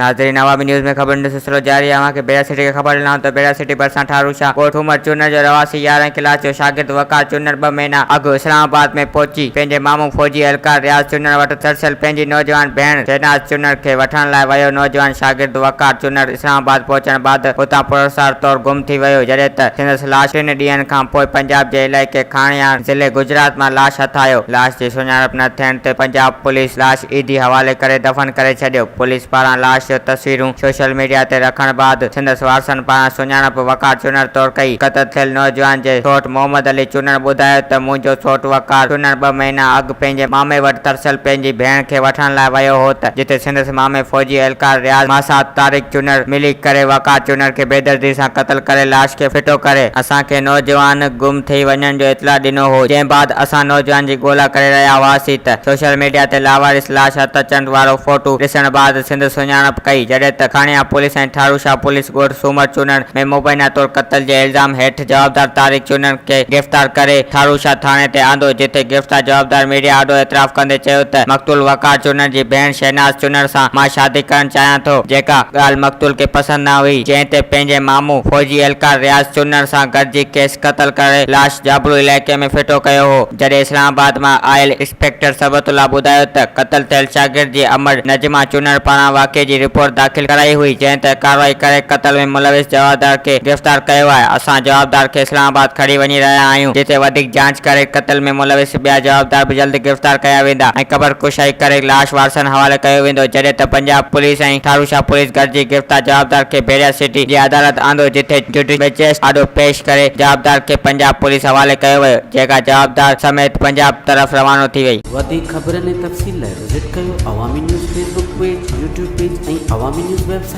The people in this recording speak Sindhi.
ناظرين عوامي نيوز ۾ خبرن جو سلسلو جاري آهي اوهان کي بيرا سٽي کي خبر ڏنائون ته بيرا سٽي ڀرسان ٺارو شاهه ڳوٺ عمر چونر جو رهواسي يارهين ڪلاس جو شاگرد وقار چونر ٻه مهينا اڳ اسلام آباد ۾ پهچي پنهنجي مامو فوجي اهلڪار رياض چونر وٽ ترسيل پنهنجي نوجوان ڀيڻ شهناز چونر کي وٺڻ لاء ويو نوجوان شاگرد وقار چونر اسلام آباد پهچڻ بعد اتان پراسرار طور گم ٿي ويو جڏهن ته سندس لاش ٽن ڏينهن کان پوء پنجاب جي علائقي کاڻيار ضلعي گجرات مان لاش هٿ آيو لاش جي سڃاڻپ نه ٿيڻ تي پنجاب پوليس لاش ايڌي حوالي ڪري دفن ڪري ڇڏيو، پوليس پاران لاش جو تصويرون سوشل ميڊيا تي رکڻ بعد سندس وارثن پاران سڃاڻپ وقار چنڙ طور ڪئي، قتل ٿيل نوجوان جي سئوٽ محمد علي چنڙ ٻڌايو ته منهنجو سئوٽ وقار چنڙ ٻه مهينا اڳ پنهنجي مامي وٽ ترسيل پنهنجي ڀيڻ کي وٺڻ لاء ويو هو ته جتي سندس مامي فوجي اهلڪار رياض ماسات طارق چنڙ ملي ڪري وقار چنڙ کي بيدردي سان قتل ڪري لاش کي ڦٽو ڪري اسان کي نوجوان گم ٿي وڃڻ جو اطلاع ڏنو هو جنهن بعد اسان نوجوان جي ڳولا ڪري رهيا هئاسين ته سوشل ميڊيا تي لاوارث لاش هٿ اچڻ وارو فوٽو ڏسڻ بعد سندس سڃاڻپ ڪئي جڏهن ته کاڻيا پوليس ۽ ٺاروشاه پوليس ڳوٺ سومر چونڙ ۾ مبينا طور قتل جي الزام هيٺ جوابدار طارق چونڙ کي گرفتار ڪري ٺاروشاه ٿاڻي تي آندو جتي گرفتار جوابدار ميڊيا آڏو اعتراف ڪندي چيو ته مقتول وقار چونڙ جي ڀيڻ شهناز چونڙ سان مان شادي ڪرڻ چاهيان ٿو جيڪا ڳالهه مقتول کي پسند نه هئي جنهن تي پنهنجي مامو فوجي اهلڪار رياض چونڙ سان گڏجي کيس قتل ڪري لاش جابلو علائقي ۾ ڦٽو ڪيو هو، جڏهن اسلام آباد مان آيل انسپيڪٽر صبغت الله ٻڌايو ته قتل ٿيل شاگرد جي امڙ نجمه چونڙ پاران واقعي جي رپورٽ داخل ڪرائي هئي، جنهن تي ڪارروائي ڪري قتل ۾ ملوث جوابدار کي گرفتار ڪيو آهي، اسان جوابدار کي اسلام آباد کڻي وڃي رهيا آهيون، جتي وڌيڪ جاچ ڪري قتل ۾ ملوث ٻيا جوابدار به جلد گرفتار ڪيا ويندا ۽ قبر ڪشائي ڪري لاش وارثن حوالي ڪيو ويندو، جڏهن ته پنجاب پوليس ۽ ٺاروشاه پوليس گڏجي گرفتار جوابدار کي بحريا سٽي جي عدالت آندو، جتي جڊيشل مئجسٽريٽ آڏو پيش ڪري جوابدار کي پنجاب پوليس حوالي ڪيو ويو، جيڪا جوابدار سميت پنجاب طرف روانو ٿي وئي. وڌيڪ خبرن ۽ تفصيل لاء وزٽ ڪيو Awami news Facebook page, YouTube page ۽ Awami news website.